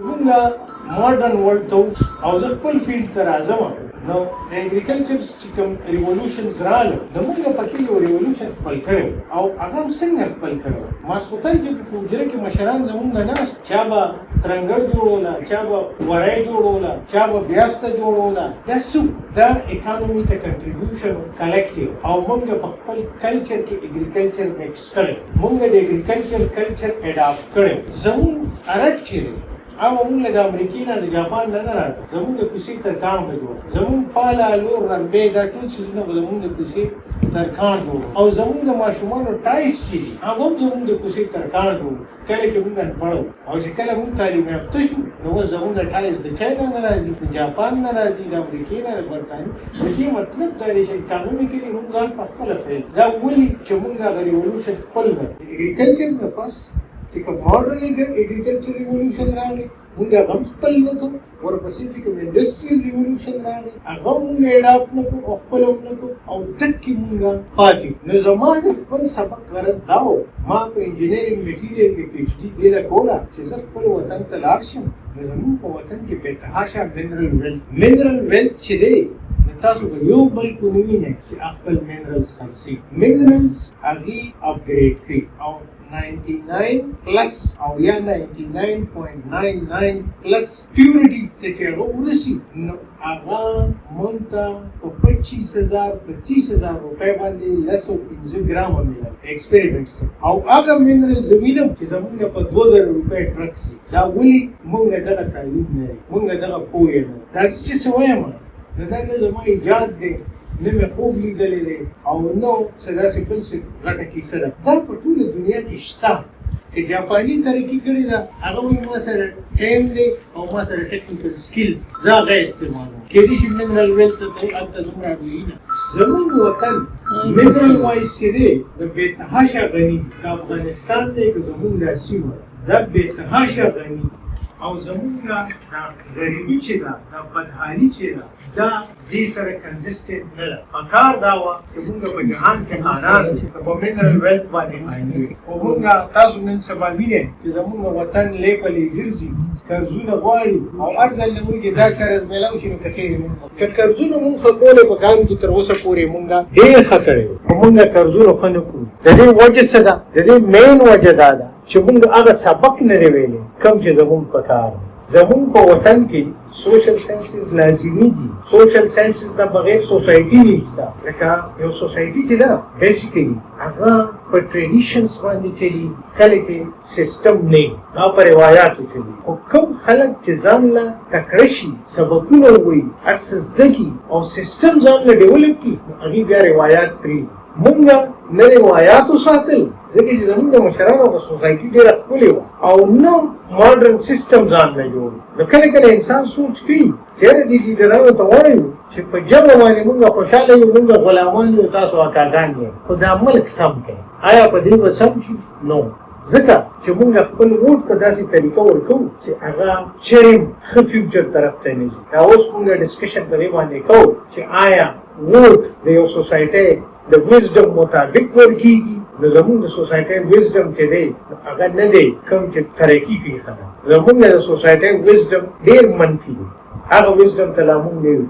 چې موږ ماډرن ورلډ ته او زه خپل فیلډ ته راځم، نو د اګریکلچر چې کوم ریولوشنز راغله، نو موږ پکې یو ریولوشن خپل کړی او هغه هم څنګه خپل کړی؟ ماسخوتن چې په حجره کې مشران زمونږ ناست، چا به ترنګړ جوړوله، چا به ورۍ جوړوله، چا به بیاسته جوړوله. دا څه؟ دا اکانومي ته کنټریبیوشن کلیکټیو. او موږ په خپل کلچر کې اګریکلچر مکس کړی، موږ د اګریکلچر کلچر اډاپټ کړی. زمونږ ارټ چې دی، هغه موږ له د امریکې نه، د جاپان نه نه راته. زمونږ د کوڅې ترکاڼ به جوړ، زمونږ پاله، لور، رمبې، دا ټول څیزونه به زمونږ د کوڅې ترکاڼ جوړ. او زمونږ د ماشومانو ټایس چې دي، هغه هم زمونږ د کوڅې ترکاڼ جوړ، کله چې موږ انپړه وو. او چې کله موږ تعلیم یافته شو، نو اوس زمونږ ټایس د چاینا نه راځي، د جاپان نه راځي، د امریکې نه، د برطانیې. د دې مطلب دا دی چې اکانومیکلي موږ ځان په خپله فیل. دا ولي چې موږ هغه ریولوشن خپل نه اګریکلچر نه پس چې کوم ماډرن اګریکلچر ریولوشن راغی، موږ هغه هم خپل نه کوو. ورپسې چې کوم انډسټریل ریولوشن راغی، هغه هم موږ اډاپټ نه کوو او خپل هم نه کوو او دکې موږ پاتې. نو زما د خپل سبق غرض دا و، ما په انجینرینګ میټیریل کې پی ایچ ډي دې له کوله چې زه خپل وطن ته لاړ شم، نو زموږ په وطن کې بې تحاشا منرل ویلت، منرل ویلت چې دی، نو تاسو به یو بل کو نه وینئ چې خپل منرلز خرڅوي. منرلز هغې اپګریډ کوي او 99 پلس او یا 99.99 پلس پیورټي ته چې هغه ورسي، نو هغه مونږ ته په 25,000، په 30,000 روپۍ باندې 10 او 5 ګرامه ملي ایکسپریمنټس. او هغه منرل زمینم چې زمونږ په 2000 روپۍ ټرک سي. دا ولي؟ مونږ دغه تعلیم نه لري، مونږ دغه پوهه نه. دا چې څه وایم، نو دا نه زما ایجاد دی، نه مې خوب لیدلی دی او نو څه داسې بل څه غټه کیسه ده. دا په ټوله دنیا کې شته. که جاپاني ترقي کړې ده، هغه وایي ما سره ټایم دی او ما سره ټیکنیکل سکیلز، زه هغه استعمالوم. کېدای شي منرل ویلت ته هلته دومره وي نه. زموږ وطن منرل وایز چې دی، د بې تحاشا غني. که افغانستان دی، که زموږ دا سیمه ده، دا بې تحاشا غني. او زموږ دا غریبي چې ده، دا بدحالي چې ده، دا دې سره کنسسټنټ نه ده. پکار دا وه چې موږ په جهان کې خانان په منرل ویلت باندې غني وي. خو موږ تاسو نن سبا وینئ چې زموږ وطن لې په لې ګرځي، قرضونه غواړي او هر ځل موږ چې دا قرض میلاو شي، نو که خیر موږ که قرضونه موږ ښه کولی په کارو کې، تر اوسه پورې موږ ډېر ښه کړی وو. خو موږ قرضونه ښه نه کړو. د دې وجه څه ده؟ د دې مین وجه دا ده چې موږ هغه سبق نه دی ویلی کوم چې زموږ په کار دی. زموږ په وطن کې سوشل ساينسز لازمي دي. سوشل ساينسز نه بغیر سوسایټي نشته. لکه یو سوسایټي چې ده، بیسیکلی هغه په ټریډیشنز باندې چلی. کله چې سیستم نه، هغه په روایاتو چلی. خو کوم خلک چې ځان له تکړه شي، سبقونه ووایي، هر څه زده کړي او سیستم ځان له ډیولپ کړي، نو هغوی بیا روایات پرېږدي. مونږ نه روایات وساتل، ځکه چې زمونږ د مشرانو په سوسایټي ډېره ښکلې وه، او نه ماډرن سیستم ځان نه جوړ. نو کله کله انسان سوچ کوي چې یاره، دې لیډرانو ته وایو چې په جمع باندې مونږ خوشحاله یو، مونږ غلامان یو، تاسو اکاګان یئ، خو دا ملک سم کړئ. آیا په دې به سم شي؟ نو ځکه چې مونږ خپل ووټ په داسې طریقه ورکوو چې هغه چرې ښه فیوچر طرف ته نه ځي. دا اوس مونږ ډسکشن په دې باندې کوو چې آیا ووټ د یو سوسایټۍ د وزډم مطابق ورکیږي؟ نو زمونږ د سوسایټۍ وزډم چې دی، نو هغه نه دی کوم چې ترقي کوي خلک. زمونږ د سوسایټۍ وزډم ډېر منفي دی، هغه وزډم ته لا مونږ نه یو.